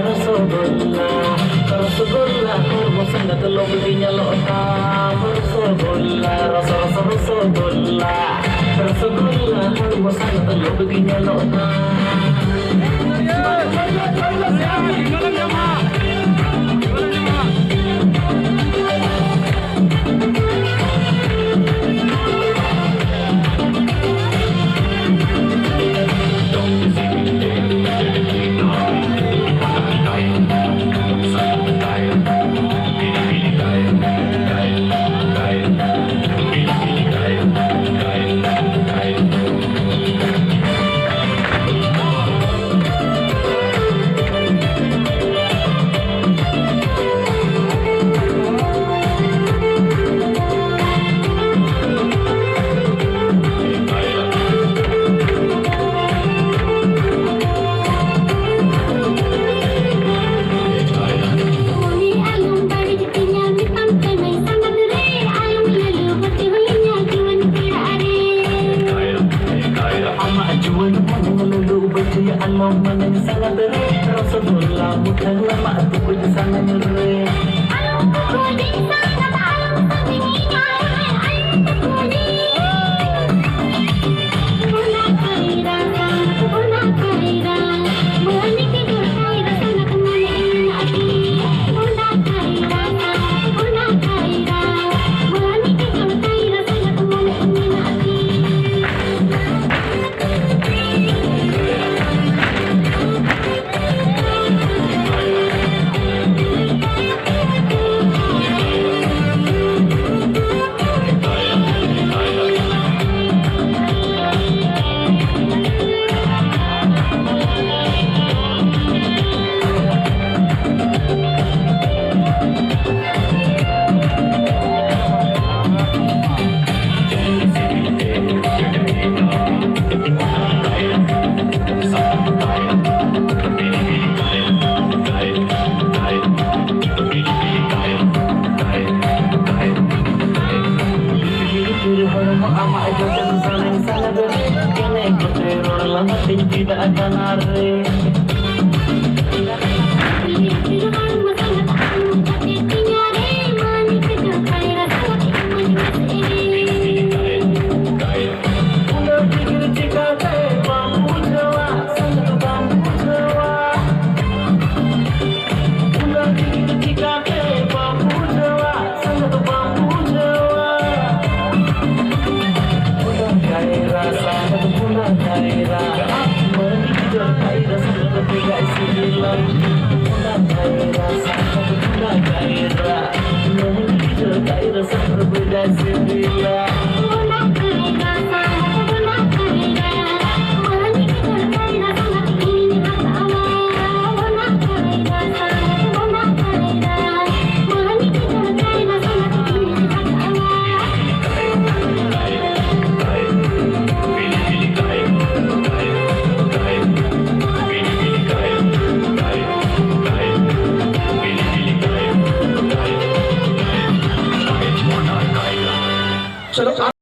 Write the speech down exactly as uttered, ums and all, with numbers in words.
ᱨᱚᱥᱚᱜᱳᱞᱞᱟ, ᱨᱚᱥᱚᱜᱳᱞᱞᱟ, ᱦᱚᱲᱢᱚ ᱥᱟᱸᱜᱟᱛ ᱞᱚᱵᱽ ᱜᱮ ᱧᱮᱞᱚᱜ ᱛᱟᱢ᱾ ᱨᱚᱥᱚᱜᱳᱞᱞᱟ, ᱨᱚᱥ ᱨᱚᱥ ᱨᱚᱥᱚᱜᱳᱞᱞᱟ, ᱨᱚᱥᱚᱜᱳᱞᱞᱟ, ᱦᱚᱲᱢᱚ ᱥᱟᱸᱜᱟᱛ ᱞᱚᱵᱽ ᱜᱮ ᱧᱮᱞᱚᱜ ᱛᱟᱢ᱾ ᱟᱢᱟᱜ ᱡᱩᱣᱟᱹᱱ ᱢᱚᱱᱮ ᱞᱟᱹᱞᱩ ᱵᱟᱹᱪᱷᱭᱟᱹ ᱟᱞᱚᱢ ᱢᱟᱱᱮ ᱥᱟᱸᱜᱟᱛ ᱨᱮ, ᱨᱚᱥᱚᱜᱳᱞᱞᱟ ᱢᱩᱴᱷᱟᱹᱱ ᱟᱢᱟᱜ ᱛᱩᱠᱩᱡ ᱥᱟᱱᱟᱢ ᱨᱮ᱾ ᱟᱞᱚᱢ ᱛᱩᱠᱩᱡᱤᱧ ᱥᱟᱸᱜᱟᱛ, ᱟᱞᱚᱢ ᱥᱟᱺᱜᱤᱧᱤᱧ ᱟᱞᱚᱢ ᱛᱩᱠᱩᱡᱤᱧ᱾ ᱚᱱᱟ ᱠᱟᱭᱨᱟ, ᱚᱱᱟ ᱠᱟᱭᱨᱟ, ᱢᱟᱹᱱᱤᱠ ᱫᱚ ᱠᱟᱭᱨᱟ ᱥᱟᱸᱜᱟᱛ ᱢᱟᱱᱮ ᱤᱧ ᱟᱹᱰᱤ᱾ ᱚᱱᱟ ᱠᱟᱭᱨᱟ, ᱚᱱᱟ ᱠᱟᱭᱨᱟ, ᱢᱟᱹᱱᱤᱠ ᱫᱚ ᱠᱟᱭᱨᱟ ᱥᱟᱸᱜᱟᱛ ᱢᱟᱱᱮ ᱤᱧ ᱟᱹᱰᱤ᱾ ᱦᱚᱲᱢᱚ ᱟᱢᱟᱜ ᱡᱚᱛᱚᱱ ᱥᱟᱱᱟᱧ ᱥᱟᱱᱟ ᱫᱚ, ᱮᱱᱮᱡ ᱠᱚᱛᱮ ᱨᱚᱲ ᱞᱟᱸᱫᱟ ᱛᱤᱧ ᱪᱮᱫᱟᱜ ᱠᱟᱱᱟ ᱨᱮ᱾